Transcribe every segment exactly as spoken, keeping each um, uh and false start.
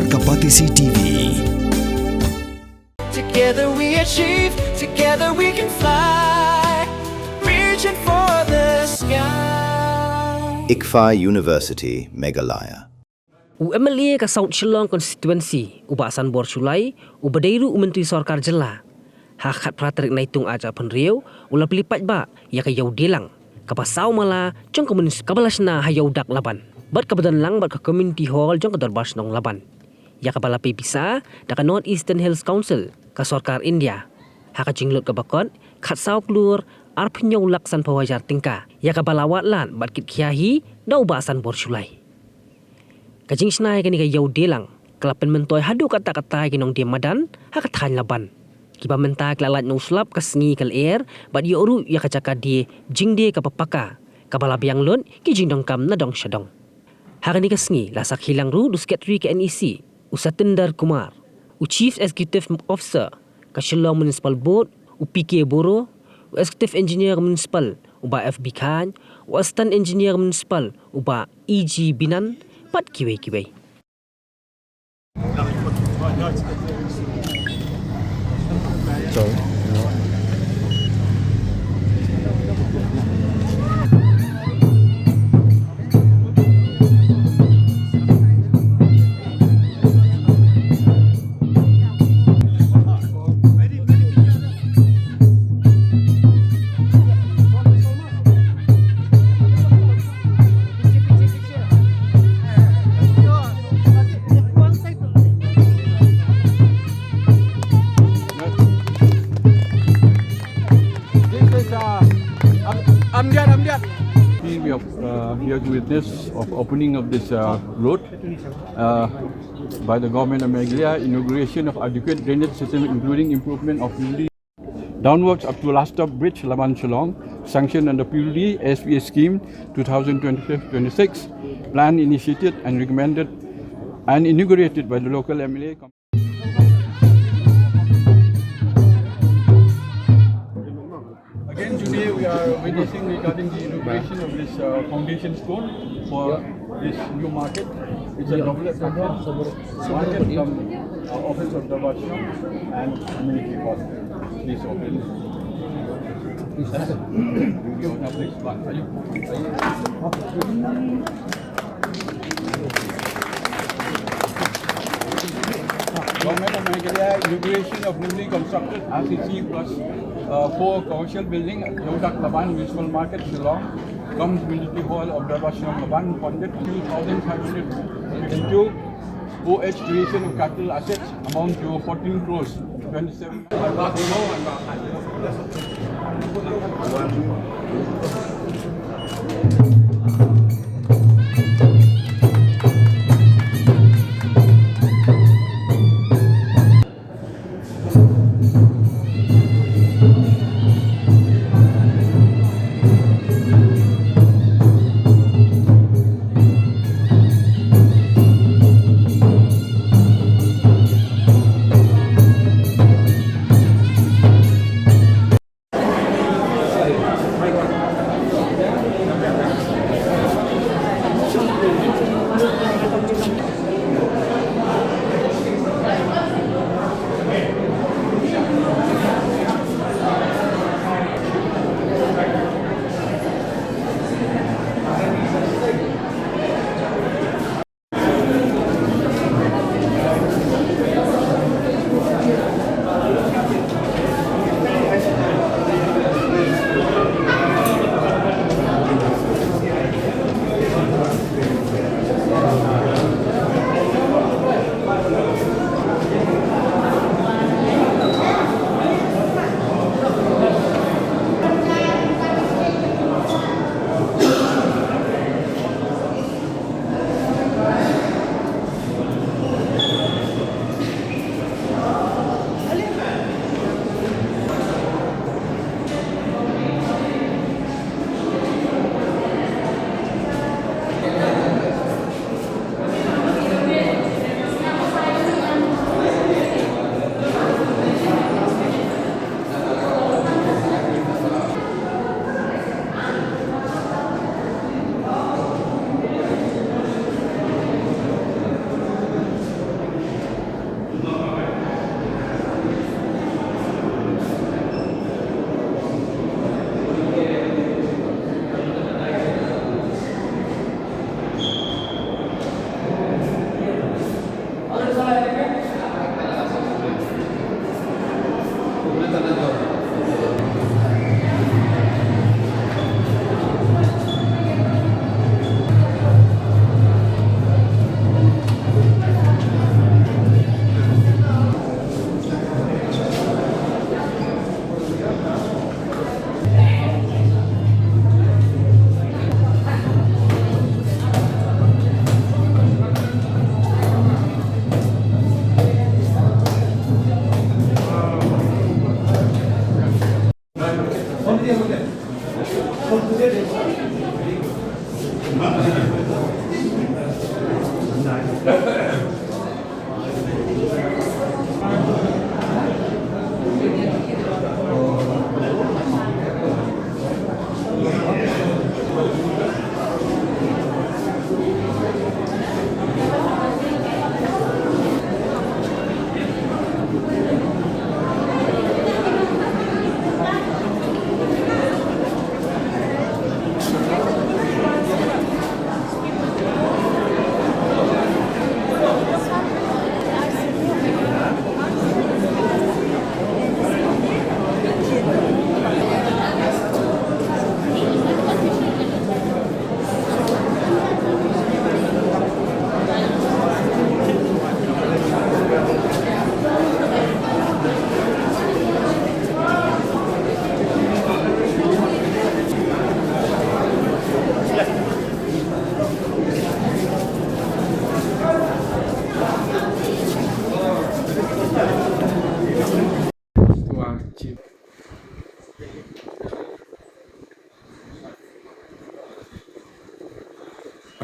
Ka Batesi T V. Together we achieve, together we can fly, reaching for the sky. ICFAI University, Meghalaya. U M L A ka South Shillong Constituency, u Bah Sanbor Shullai, uba dei ruh u Myntri Sorkar Jylla, ha ka khatphra tarik Naitung arhajar arphew hynriew, u la plie paidbah ïa ka Ïew Dilang, kaba saw mala jong ka munis-, kaba la shna ha Ïew Dak Laban, bad kaba don lang bad ka Community Hall jong ka Dorbar Shnong Laban, ïa kaba la plie pisa da ka North Eastern Hills Council, ka Sorkar India, ha ka jinglut kaba kot khatsaw klur arphew hynñiew lak sanphew hajar tyngka, ïa kaba la wad lad bad kit khia hi da u Bah Sanbor Shullai. Ka jingshna ïa kane ka Ïew Dilang ka la pynmyntoi haduh katta katta ïa ki nongdie madan ha ka thaiñ Laban, kiba mynta ki la lait na u slap ka sngi ka lyer, bad ïoh ruh ïa ka jaka die jingdie kaba paka, kaba la biang lut ki jingdonkam na dong sha dong. Ha kane ka sngi la sakhi lang ruh da u Secretary ka N E C, u Satinder Kumar, u Chief Executive Officer ka Shillong Municipal Board, u P K Boro, u Executive Engineer Municipal, u Bah F B Khan, u Assistant Engineer Municipal, u Bah E G Binan, bad kiwei kiwei. This is, uh, Am-, Amjad, Amjad. We have, uh, we have witness of opening of this, uh, road, uh, by the government of Meghalaya, inauguration of adequate drainage system, including improvement of downwards up to Last Stop Bridge, Laban, Shillong, sanctioned under P W D S P A scheme two thousand twenty-five twenty-six, plan initiated and recommended and inaugurated by the local M L A. Again, today we are witnessing regarding the inauguration of this, uh, foundation stone for this new market. It's a doublet market, market cum, uh, office of Dorbar Shnong and community hall. Please open. Please. Government of Meghalaya, inauguration of newly constructed R C C plus, uh, four commercial building at Ïew Dak Laban Municipal Market, Shillong, cum Community Hall of Dorbar Shnong Laban, funded two thousand five hundred into O H creation of capital assets amount to fourteen crores twenty-seven.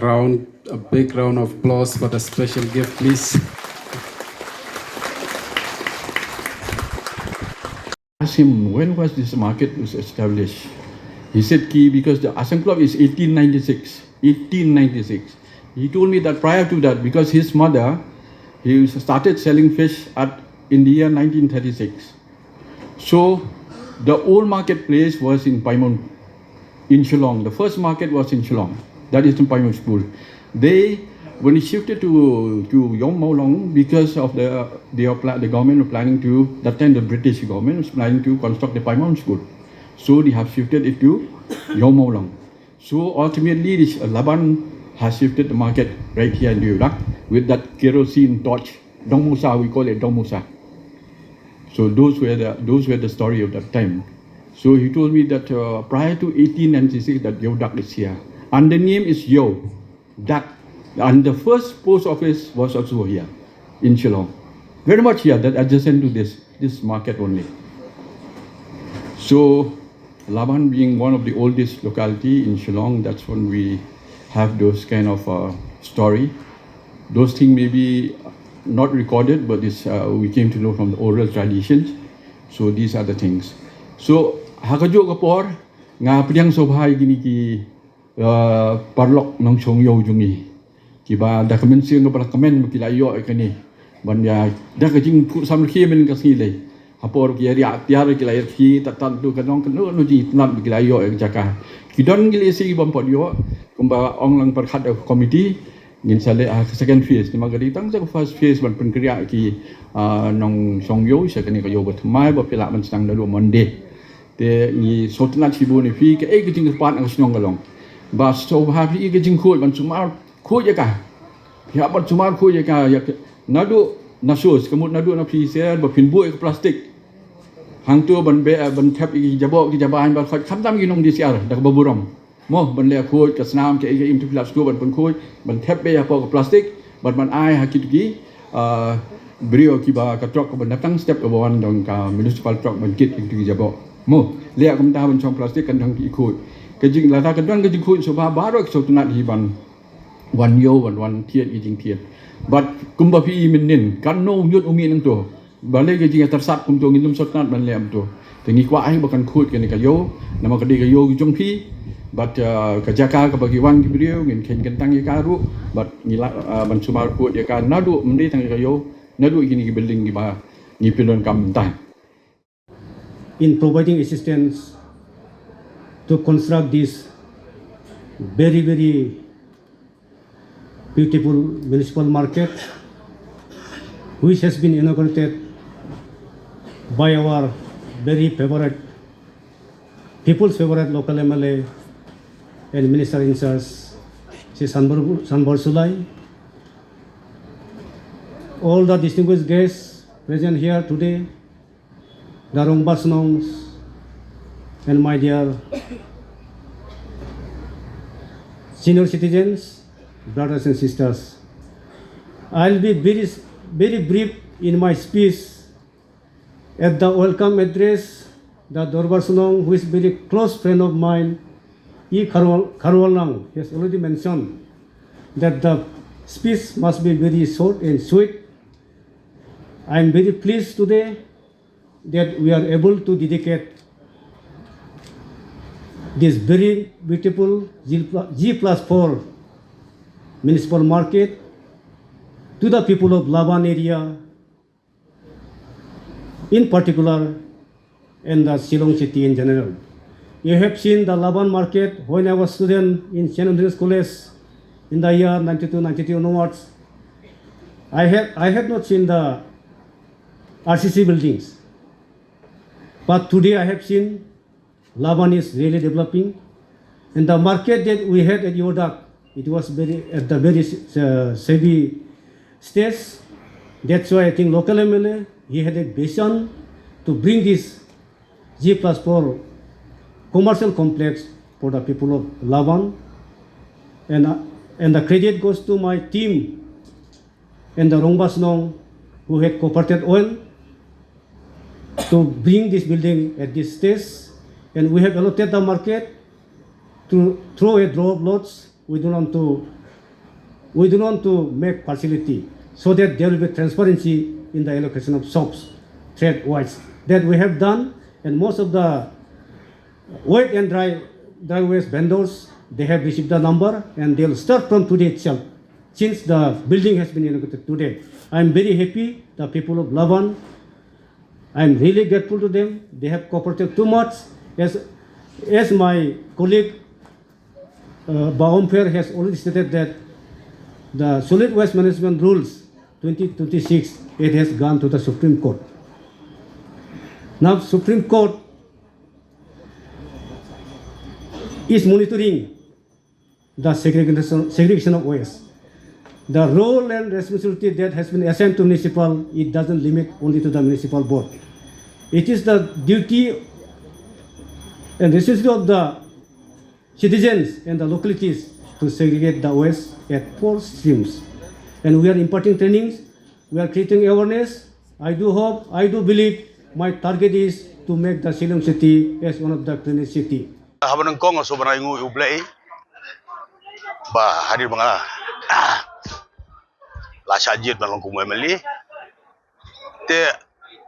Round, a big round of applause for the special gift, please. Asked him, "When was this market was established?" He said, "Ki, because the Assam Club is eighteen ninety-six, eighteen ninety-six." He told me that prior to that, because his mother, he started selling fish at, in the year nineteen thirty-six. So the old marketplace was in Paimon, in Shillong. The first market was in Shillong. That is in Paimon School. They, when it shifted to to Yawmawlang, because of the the, pla- the government was planning to, that time the British government was planning to construct the Paimon School. So they have shifted it to Yawmawlang. So ultimately, this, uh, Laban has shifted the market right here in Deodak with that kerosene torch. Dongmusa, we call it Dongmusa. So those were the those were the story of that time. So he told me that, uh, prior to eighteen ninety-six, that Deodak is here, and the name is Yo Dak, and the first post office was also here in Shillong, very much here, that adjacent to this this market only. So Laban being one of the oldest locality in Shillong, that's when we have those kind of, uh, story. Those things may be not recorded, but this, uh, we came to know from the oral traditions. So these are the things. So ha kajuh ka por nga pdiang sngewbha ïa kine ki, uh, paralok nongshong ïew jong ngi, kiba da ka mynsiem kaba la kmen ba ki la ïoh ïa kane ban ïa da ka jingphuh samrkhie mynne ka sngi lei. Ha por ki ïa riah tiar ki la ïa rkhie, tat tat tu ka nong ka nong ka nong jingtnat ba ki la ïoh ïa ka jaka. Ki don ki lehse bym pat ïoh, kumba ong lang pyrkhat da ka komiti, ngin sa leh ha ka second phase. Namar ka dei tang sa ka first phase ban pynkhreh ïa ki, ah, nongshong ïew sha kane ka ïew ba thymmai ba phi lah ban sdang naduh Monday. Te ngi sngewtynnat shibun ïa phi, kaei ka jingkyrpad na ka shnong ka long ba sngewbha phi ïa ka jingkhuid ban sumar khuid ïa ka. Phi hap ban sumar khuid ïa ka, ïa ka, naduh na sos, ka mut naduh na phi ser ba phin buh ïa ka plastik. Hangto ban be, ban thep ïa ki jaboh ki jabaiñ ba khoit khamtam ki nong D C R da kaba burom. Mo, ban leh khuid ka snam kaei kaei, ym tu phi lah sngewbha ban pynkhuid, ban thep beit hapoh ka plastik, ban ban ai ha kito ki, ah, briew kiba ka trok kaba na tang step kaba wan dang ka municipal trok ban kit ïa kito ki jaboh. Mo, leh kumta ban shong plastik kan dang ki khuid. Ka jing lada ka don ka jingkhuid sngewbha baroh ki sngewtynnat hi ban wan ïew, wan wan thied ïa jingthied. Bad kumba phi i mynnin, kan no u ñiut u mih nangto. Balei ka jingïatyrsat kumto, ngin ym sngewtynnat ban leh kumto. Te ngi kwah ai ba kan khuid kane ka ïew, namar ka dei ka ïew jong phi. Bad, ah, ka jaka kaba ki wan ki briew, ngin kheiñ kyntang ïa ka ruh. Bad ngi lah, ah, ban sumar khuid ïa ka naduh, ym dei tang ïa ka ïew, naduh kine ki building kiba ngi pyndonkam mynta. In providing assistance to construct this very, very beautiful municipal market, which has been inaugurated by our very favorite, people's favorite local M L A and Minister in charge, Shri Sanbor, Sanbor Sulai. All the distinguished guests present here today, the Rongbasnongs, and my dear senior citizens, brothers and sisters. I'll be very, very brief in my speech. At the welcome address, the Dorbar Shnong, who is very close friend of mine, E. Kharwal, Kharwalnang, he has already mentioned that the speech must be very short and sweet. I am very pleased today that we are able to dedicate this very beautiful G pl-, G plus four municipal market to the people of Laban area, in particular, and the Shillong city in general. You have seen the Laban market when I was student in Saint Andrew's College in the year ninety-two ninety-three onwards. I had, I had not seen the R C C buildings. But today I have seen Laban is really developing. And the market that we had at Yodak, it was very, at the very, uh, shabby stage. That's why I think local M L A, he had a vision to bring this G plus four commercial complex for the people of Laban. And, uh, and the credit goes to my team and the Rongbasnong who had cooperated well to bring this building at this stage. And we have allotted the market to throw a draw of lots. We don't want to We do not want to make partiality so that there will be transparency in the allocation of sops trade wise. That we have done, and most of the wet and dry dry waste vendors, they have received the number and they'll start from today itself. Since the building has been inaugurated today, I am very happy. The people of Laban, I am really grateful to them. They have cooperated too much. As as my colleague uh, Baumfer has already stated that the solid waste management rules twenty twenty-six, it has gone to the Supreme Court. Now Supreme Court is monitoring the segregation, segregation of waste. The role and responsibility that has been assigned to municipal, it doesn't limit only to the municipal board. It is the duty and responsibility of the citizens and the localities to segregate the waste at four streams. And we are imparting trainings, we are creating awareness. I do hope, I do believe my target is to make the Shillong city as one of the cleanest city. Haba nyngkong nga sngewbha ban ai nguh ïa U Blei ba hadien ba nga la shah jied ban long kum u M L A, te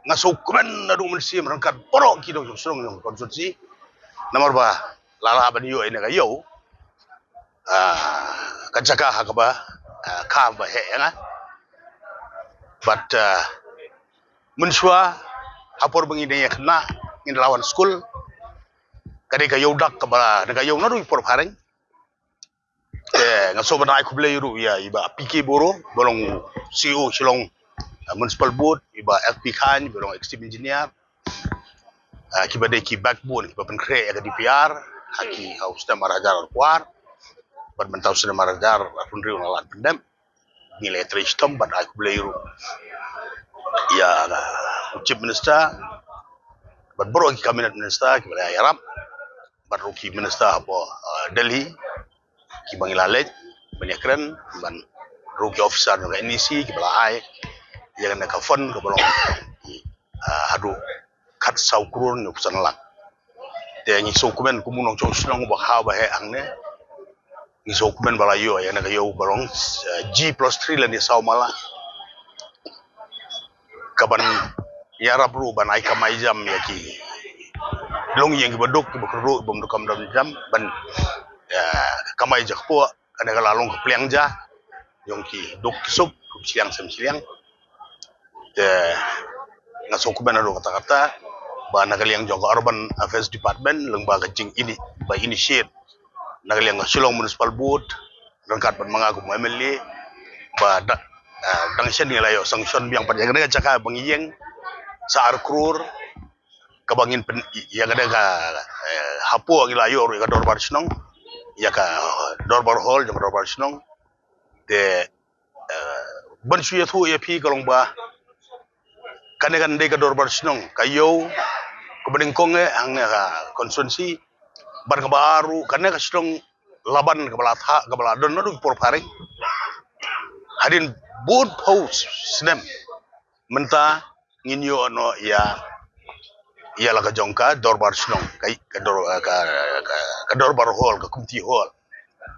nga sngewkmen naduh mynsiem ryngkat baroh ki nongshong shnong jong ka constituency. Namar ba la lah ban ïoh ïa kane ka ïew, ah, ka jaka ha kaba, ah, kham ba heh ïa nga. Bad, ah, mynshuwa ha por ba ngi dang ïa khynnah, ngi la wan skul, ka dei ka ïew dak kaba, ka ïew naduh por phareng. Te nga sngewbha ban ai khublei ruh ïa i Bah P K Boro, ba long C E O Shillong, ah, Municipal Board, i Bah F P Khan, ba long Executive Engineer, ah, kiba dei ki backbone, kiba pynkhreh ïa ka D P R ha ki, ha u snem ar hajar arphew ar bad mynta u snem ar hajar arphew hynriew nga la pyndep. Ngi la trei shitom bad ai khublei ruh ïa u Chief Minister bad baroh ki Cabinet Minister kiba la ïarap, bad ruh ki Minister hapoh, ah, Delhi kiba ngi la leit ban ïakren, bad ruh ki officer jong ka N E C kiba la ai ïa kane ka fund kaba long, ah, haduh khatsaw klur hynñiewphew san lak. Te ngi sngewkmen kum u nongshong shnong ba khaw ba heh hangne, ngi sngewkmen ba la ïoh ïa kane ka ïew ba long, eh, G plus three lane saw mala, kaban ïarap ruh ban ai kamai jam ïa ki longïing kiba duk, kiba kyrduh, bym duk kam don jam, ban, eh, kamai ja kpoh. Kane ka la long ka pliang ja jong ki duk ki suk, kum shiliang sem shiliang. Te nga sngewkmen naduh katta katta ba na ka liang jong ka Urban Affairs Department, lyngba ka jing ini, ba initiate na ka liang ka Shillong Municipal Board ryngkat bad ma nga kum u M L A, ba da, ah, dang shen ngi la ïoh sanction biang pat ïa kane ka jaka ba ngi ïeng sa ar klur, kaba ngin pyn, ïa kane ka, eh, hapoh ngi la ïoh ruh ïa ka dorbar shnong, ïa ka dorbar hall jong ka dorbar shnong. Te, eh, ban shu ïathuh ïa phi ka long ba kane kan dei ka dorbar shnong ka ïew kaba nyngkong eh hangne ha constituency. Bad kaba ar ruh, kane ka shnong Laban kaba la thah, kaba la don naduh por phareng, hadien bun phew snem mynta ngin ïoh noh ïa, ïa la ka jong ka dorbar shnong, ka, ka dor, ka, ka, ka dorbar hall, ka community hall.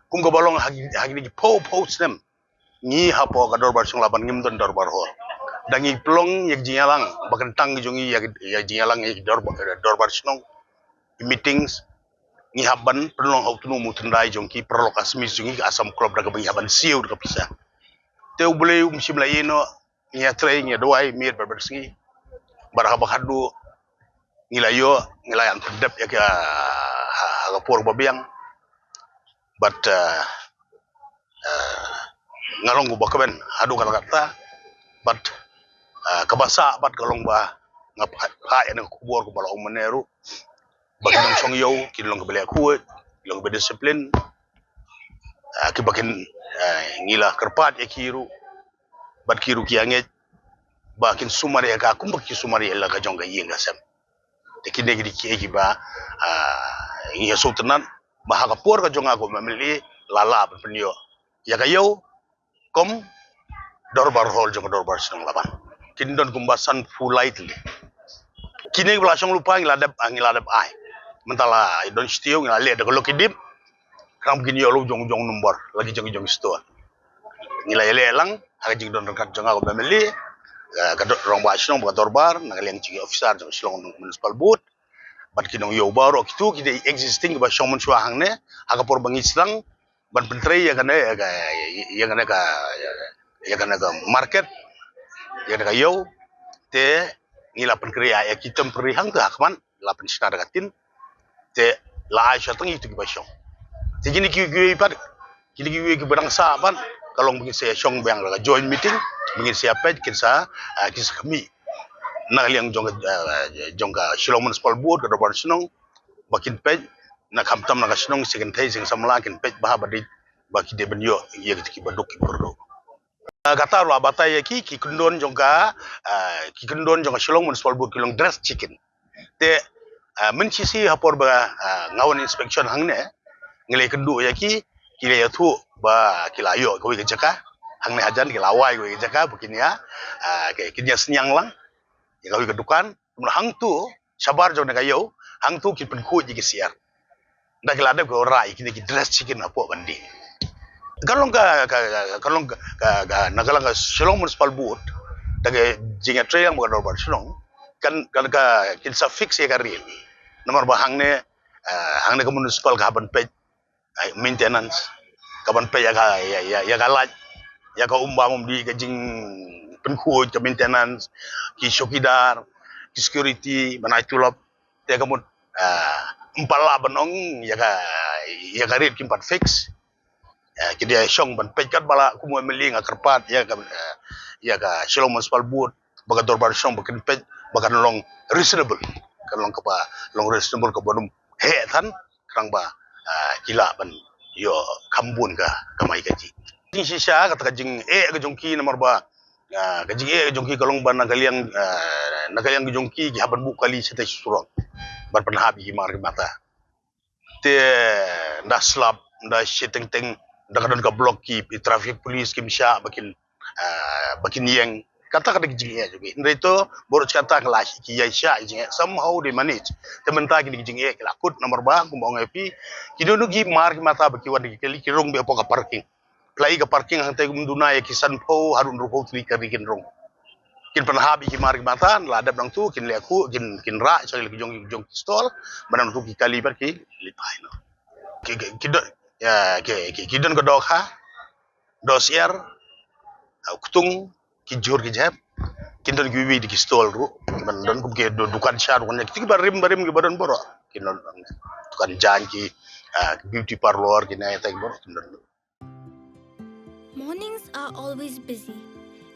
Kum kaba long ha, ha kine ki phew phew snem ngi hapoh ka dorbar shnong Laban ngim don dorbar hall. Da ngi pynlong ïa ka jingïalang ba kyntang jong ngi ïa, ïa ka jingïalang ïa ka dorbar, dorbar shnong, meetings, ngi hap ban pynlong ha u tnum u tyndai jong ki paralok Assamese jong ngi, ka Assam Club, da kaba ngi hap ban siew da ka pisa. Te U Blei um shym la ïehnoh, ngi ïatrei, ngi ïaduwai miet bad bad sngi. Bad haba khatduh ngi la ïoh, ngi la ïa pyndep ïa ka ha, ha ka por ba biang. Bad, eh, eh, nga long uba kmen haduh katta katta. Bad, eh, kaba sah bad ka long ba nga phah, phah ïa kane ka khubor kaba la ong mynne ruh ba ki nongshong ïew kin long kiba leh khuid, kin long kiba discipline. Ah, kiba kin, ah, ngi la kyrpad ïa ki ruh, bad ki ruh ki ïa ngeit ba kin sumar ïa ka kumba ki sumar ïa la ka jong ka ïing ka sem. Te kine ki dei kiei kiba, ah, ngi ïa sngewtynnat ba ha ka por ka jong nga kum M L A la lah ban pynïoh ïa ka ïew kum dorbar hall jong ka dorbar shnong Laban. Kin don kumba sanphew lai tylli. Kine kiba la shong lypa ngi la dep, ngi la dep ai. Mynta la don shi taïew ngi la leh da ka Lucky Dip. Khnang ba kin ïoh la u jong u jong u nombor, la ki jong ki jong ki store. Ngi la ïaleh lang ha ka jingdon ryngkat jong nga kum u M L A, eh, ka dor, rangbah shnong bad ka dorbar, na ka liang jong ki officer jong Shillong Municipal Board bad ki nongïew baroh kito ki dei existing kiba shong mynshuwa hangne ha ka por ba ngi sdang ban pyntrei ïa kane, ïa ka, ïa kane ka, ïa kane ka market, ïa kane ka ïew. Te ngi la pynkhreh ïa ki temporary hangta ha khmat, la pynshna da ka tin. Te la ai sha tang ïa kito kiba shong. Te kine kiwei kiwei pat, kine kiwei kiba dang sah pat, ka long ba ngin sa ïa shong biang da ka joint meeting, ba ngin sa ïa peit, kin sa, ah, kin sa khmih na ka liang jong ka, ah, jong ka Shillong Municipal Board, ka dorbar shnong, ba kin peit na, khamtam na ka shnong, sha kynthei sha samla, kin peit bha ba dei ba ki dei ban ïoh ïa kito kiba duk kiba kyrduh. Ah, kata ruh la batai ïa ki, ki kyndon jong ka, ah, ki kyndon jong ka Shillong Municipal Board ki long dress chicken. Te, ah, mynshisha ha por ba, ah, nga wan inspection hangne, ngi la ïakynduh ïa ki, ki la ïathuh ba ki la ïoh kawei ka jaka hangne hajan, ki la wai kawei ka jaka ba kin ïa, ah, ki, kin ïa synñiang lang ïa kawei ka dukan. Namar hangto shabar jong kane ka ïew, hangto ki pynkhuid ïa ki syiar. Nda ki la dep ki rah ïa kine ki dress chicken hapoh kane. Kan long ka, ka, ka, kan long ka, ka, ka, na ka liang ka Shillong Municipal Board, da ka jingïatreilang bad ka dorbar shnong, kan, kan ka, kin sa fix ïa ka rate. Namar ba hangne, eh, hangne ka municipal ka hap ban peit, eh, maintenance, ka ban peit ïa ka, ïa, ïa, ïa ka light, ïa ka um bam um dih, ka jingpynkhuid, ka maintenance, ki chowkidar, ki security, ban ai tulop. Te ka mut, ah, ym pat lah ban ong ïa ka, ïa ka rate kim pat fix. Ah, ki dei shong ban peit katba lah, kum u M L A nga kyrpad ïa ka, ah, ïa ka Shillong Municipal Board, bad ka dorbar shnong ba kin peit ba kan long reasonable. Kan long kaba long reasonable, kaba ym heh than, khnang ba, ah, ki lah ban ïoh kham bun ka kamai kajih. Jingshisha kata ka jingeh ka jong ki namar ba, ah, ka jingeh ka jong ki ka long ba na ka liang, ah, na ka liang ka jong ki ki hap ban buh kali shatei shasurok ban pynhap ïa ki mar ki matha. Te nda slap, nda shi teng teng, nda ka don ka block, ki traffic police kim shah ba kin, ah, ba kin ïeng. Kata ka dei ka jingeh jong ki. Hynrei to baroh kata ka la ki ïa shah jingeh, somehow they manage. Te mynta kine ki jingeh ki la kut namar ba kumba ong ïa phi, ki don ki mar ki matha ba ki wan ki kali, ki rung beit hapoh ka parking. Phi la i ka parking hangtei kum duna ïa ki sanphew haduh hynriewphew tylli ki kali kin rung. Kin pynhap ïa ki mar ki matha, la dep nangtu kin leh khuh, kin, kin rah sha ki jong, jong ki stall, ba nangtu ki kali pat ki leit phai noh. Ki, ki, ki don, ïa, ki, ki, ki don ka dohkha, dohsyiar, ah, ktung, ki jhur ki jhep, kin don kiwei de ki stall ruh, ban don kum ki du-, dukan sha, dukan ïa, kito kiba rim, ba rim kiba don baroh, kin don, dukan jaiñ ki, ah, beauty parlour, kine ïa kita ki baroh, kin don. Mornings are always busy.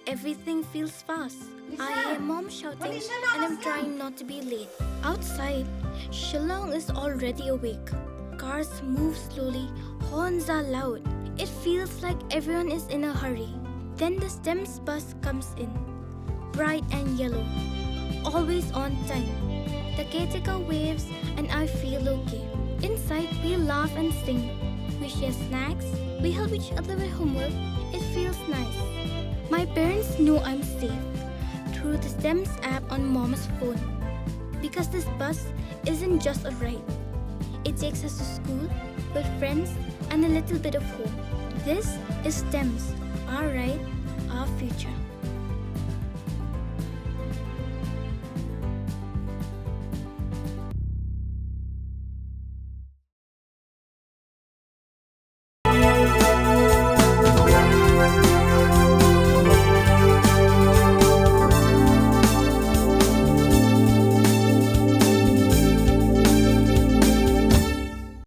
Everything feels fast. I hear mom shouting and I'm trying not to be late. Outside, Shillong is already awake. Cars move slowly, horns are loud. It feels like everyone is in a hurry. Then the STEMS bus comes in. Bright and yellow, always on time. The caretaker waves and I feel okay. Inside, we laugh and sing. We share snacks, we help each other with homework. It feels nice. My parents know I'm safe through the STEMS app on mom's phone. Because this bus isn't just a ride, it takes us to school, with friends, and a little bit of home. This is STEMS, our ride, our future.